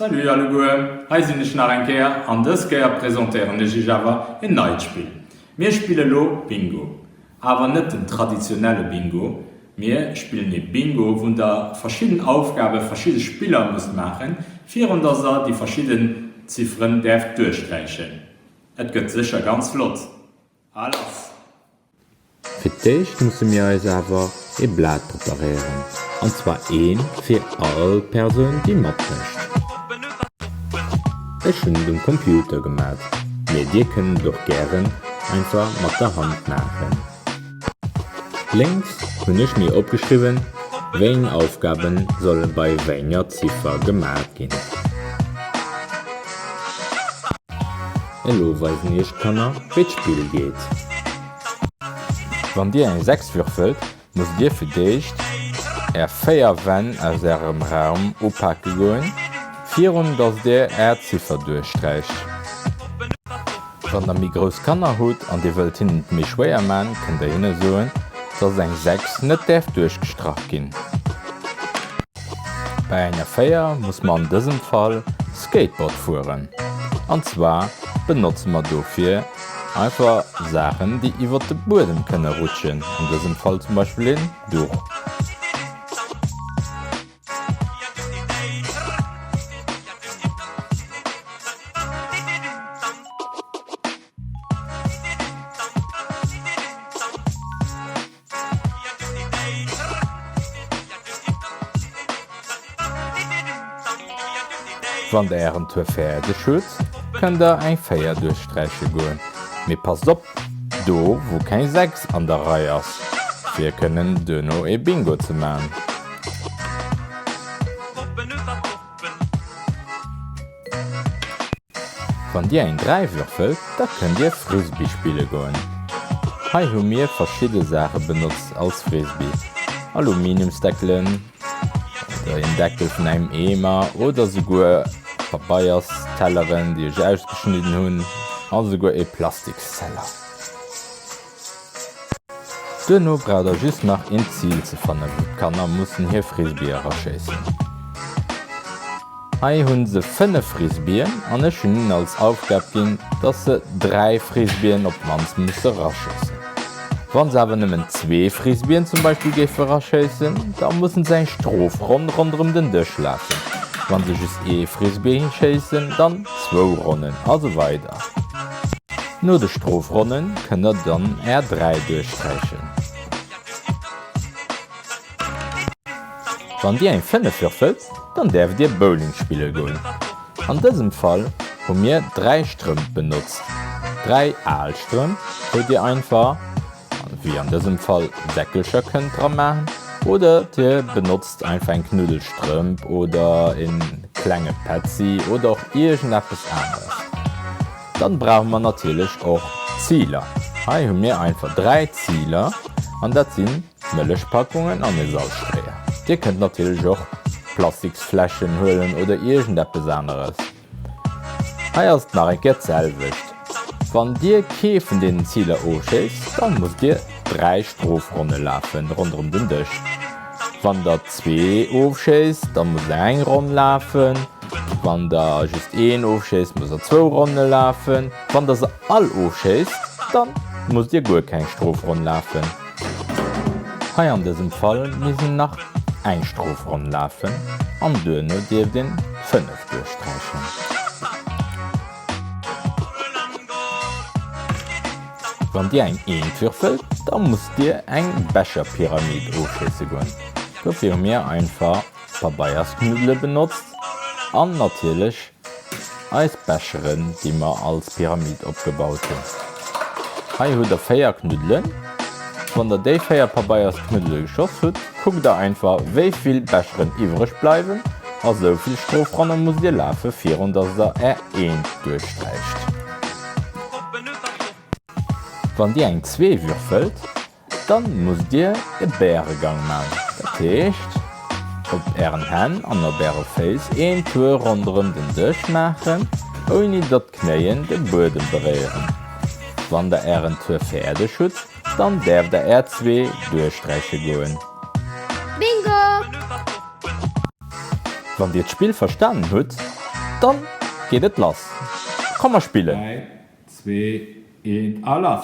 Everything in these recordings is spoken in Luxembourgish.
Salut alleguer, hei sinn ech nach eng Kéier an dës Kéier presentéieren ech iech awer en neit Spill. Mir spille lo Bingo. Awer net den traditionelle Bingo, mir spillen ee Bingo wou der verschidden Aufgabe, verschidde Spiller musst maachen, virun dass der déi verschidden Zifferen däerft duerchsträichen. Et gëtt sécher ganz flott. A lass! Fir d'éischt musse mir eis awer ee Blat preparéieren, an zwar ee fir all Persoun déi matmécht. Ech hunn et um Computer gemat, mee dir kënnt et och gären einfach mat der Hand maachen. Lénks hunn ech mir opgeschriwwen, wéieng Aufgaben solle bei wéienger Ziffer gemat ginn. Elo weisen iech d'Kanner wéi d'Spill geet. Wann dir eng 6 würfelt, musst dir fir d'éischt är 4 Wänn aus ärem Raum upake goen, virun dass dir är Ziffer duerchsträicht. Wann der méi grouss Kanner hutt an dir wëllt hinnen et méi schwéier man, kënnt der hinne soen, dass eng 6 net däerf duerchgestrach ginn. Bei enger 4 muss mer an dësem Fall Skateboard fueren. An zwar benotze mer dofir einfach Saachen déi iwwert de Buedem kënne rutschen, an dësem Fall zum Beispill een Duch. Wann der ären Tour fäerdeg hutt, kënnt der eng 4 duerchsträiche goen, mee passt op do wou keng 6 an der Rei ass, fir kënnen duerno ee Bingo ze man. Wann dir eng 3 würfelt, da kënnt dir Frisbee spille goen. Hei hu mir verschidde Saache benotzt als Frisbee, Aluminiumsdeckelen oder een Deckel vun engem Eemer oder souguer Pabeierstelleren déi ech ausgeschnidden hunn a souguer ee Plastiksteller. Duerno braucht der just nach een Zil ze fannen, wou d'Kanner mussen hir Frisbee eraschéissen. Hei hunn se 5 Frisbeeën an ech hunn hinnen als Aufgab ginn, dass se 3 Frisbeeën op d'mannst musse raschéissen. Wann se awer nëmmen zwee Frisbeeën zum Beispill géife raschéissen, da mussen se eng Strofronn ronderëm den Dësch lafen. Wann se just ee Frisbee schéissen, dann zwou Ronnen a sou weider. No de Strofronnen kënnt der dann är 3 duerchsträichen. Wann dir eng 5 würfelt, dann däerft dir Bowling spille goen. An dësem Fall hu mir 3 Strëmp benotzt, 3 al Strëmp, wou dir einfach, wéi an dësem Fall, Säckelcher kënnt dra maachen, oder dir benotzt einfach eng Knuddelstrëmp oder en klenge Petzi oder och iergendeppes aneres. Dann brauche mer natierlech och Ziler. Hei hu mir einfach 3 Ziler an dat sinn Mëllechpackungen an e Salzstreeër. Dir kënnt natierlech och Plastiksfläschen huelen oder iergendeppes aneres. Hei ass et nach eng Kéier d'selwecht. Wann dir kee vun deenen Ziler ofschéisst, dann musst dir 3 Strofronne lafen ronderëm den Dësch. Wann der zwee ofschéisst, da musst der eng Ronn lafen. Wann der just een ofschéisst, musst der zwou Ronne lafen. Wann der se all ofschéisst, da musst dir guer keng Strofronn lafen. Hei an dësem Fall misst een nach eng Strofronn lafen an duerno dierft een 5 duerchsträichen. Wann dir eng Eent würfelt, da musst dir eng Becherpyramid ofschéisse goen. Dofir hu mir einfach Pabeiersknuddele benotzt an natierlech eis Becheren, déi mer als Pyramid opgebaut hunn. Hei hutt der 4 Knuddelen. Wann der déi 4 Pabeiersknuddele geschoss hutt, kuckt der einfach wéi vill Becheren iwwreg bleiwen a sou vill Strofronne musst dir lafe virun dass der är Eent duerchsträicht. Wann dir eng 2 würfelt, dann musst dir e Bäregang man, dat heescht op ären Hänn an op äre Féiss een Tour ronderëm den Dësch maachen, ouni datt d'Knéien de Buedem beréieren. Wann der ären Tour fäerdeg hutt, dann däerft der är 2 duerchsträiche goen. Bingo! Wann dir d'Spill verstanen hutt, Dann geet et lass. Komm mer spillen! 3, 2, 1 a lass!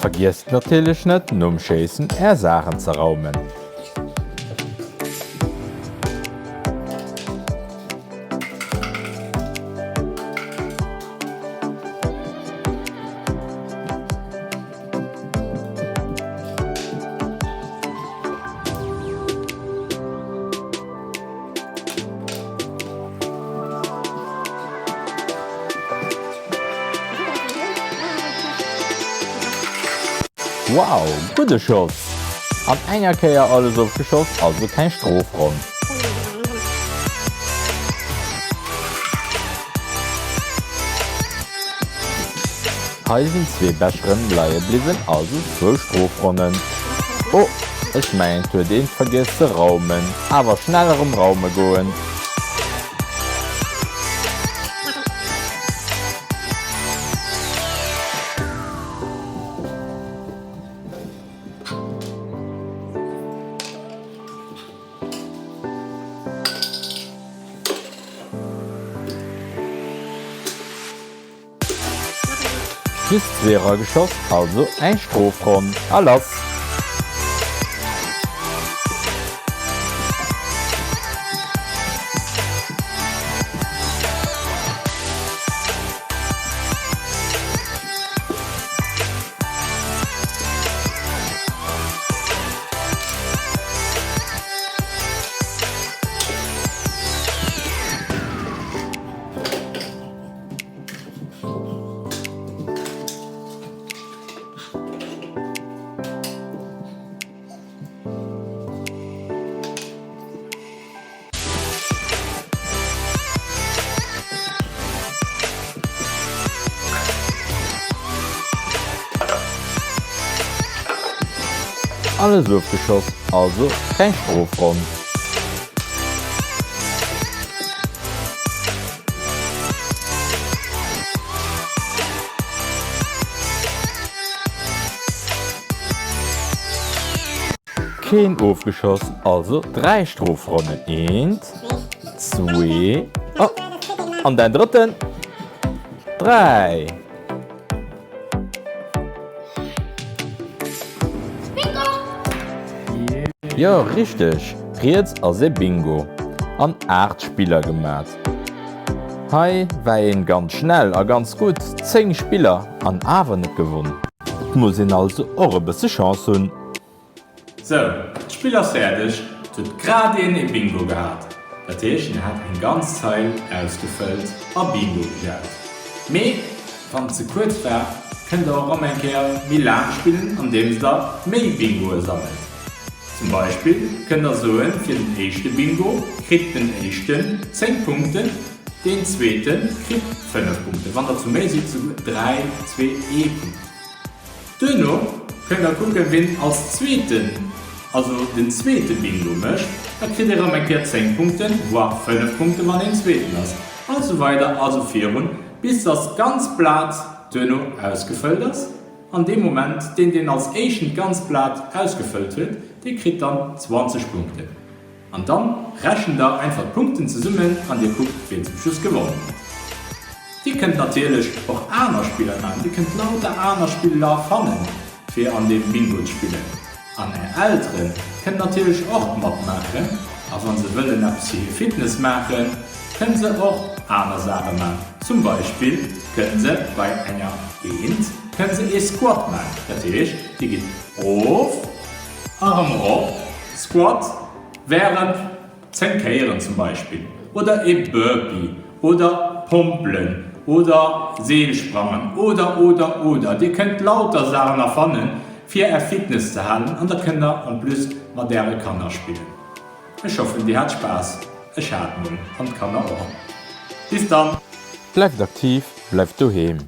Vergiesst natierlech net nom Schéissen är Saachen ze raumen. Wow, gudde Schoss! An enger Kéier alles ofgeschoss, also keng Strofronn. Hei sinn zwee Becheren leie bliwwen, also zwou Strofronnen. Oh, ech mengen et huet een vergiess ze raumen. Awer schnell erëm raume goen. Just zwee erageschoss, also eng Strofronn a lass! Alles ofgeschoss, also keng Strofronn. Keen ofgeschoss, also 3 Strofronnen. Eent, zwee, oh, an den drëtten, 3. Jo richteg, riets ass ee Bingo an 8 Spiller gemat. Hei war een ganz schnell a ganz gutt, 10 Spiller an awer net gewonn. Et muss een also och e bësse Chance hunn. Sou, d'Spill ass fäerdeg. Et huet grad een ee Bingo gehat. Dat heescht, en hat eng ganz Zeil ausgefëllt a Bingo gejaut. Mee wann et ze kuerz war, kënnt der och erëm eng Kéier méi laang spillen, andeems der méi Bingoe sammelt. Zum Beispill kënnt der soen, fir den éischte Bingo kritt den éischten 10 Punkten, deen zweete kritt 5 Punkten, wann der zu méi sidd souguer 3, 2, ee Punkt. Duerno kënnt der kucken wien als zweeten, also den zweete Bingo mécht, da kritt ee rëm eng Kéier 10 Punkten, voire 5 Punkten wann een zweeten ass, a sou weider a sou virun, bis dass d'ganz Blat duerno ausgefëllt ass. An dee Moment, deen deen als éischten d'ganz Blat ausgefëllt huet, dee kritt dann 20 Punkten. An dann rechent der einfach d'Punkten zesummen an dir kuckt wien zum Schluss gewonnen huet. Dir kënnt natierlech och aner Spiller maachen, dir kënnt lauter aner Spiller fannen fir an deem Bingo ze spillen. An är Elteren kënnen natierlech och matmaachen a wann se wëllen eppes fir hir Fitness maachen, kënnen se och aner Saache maan. Zum Beispill kënnen se bei enger Eent kënnen se ee Squat maan, dat heescht dir gitt erof a rëm erop, Squat während 10 Kéieren zum Beispill, oder ee Burpee, oder Pompelen, oder Seelsprangen, oder, oder, oder. Dir kënnt lauter Saachen erfannen, fir är Fitness ze halen, an da kënnt der en plus mat äre Kanner spillen. Ech hoffen dir hat Spaass, ech hat mol an d'Kanner och. Bis dann! Bleift aktiv, bleift doheem!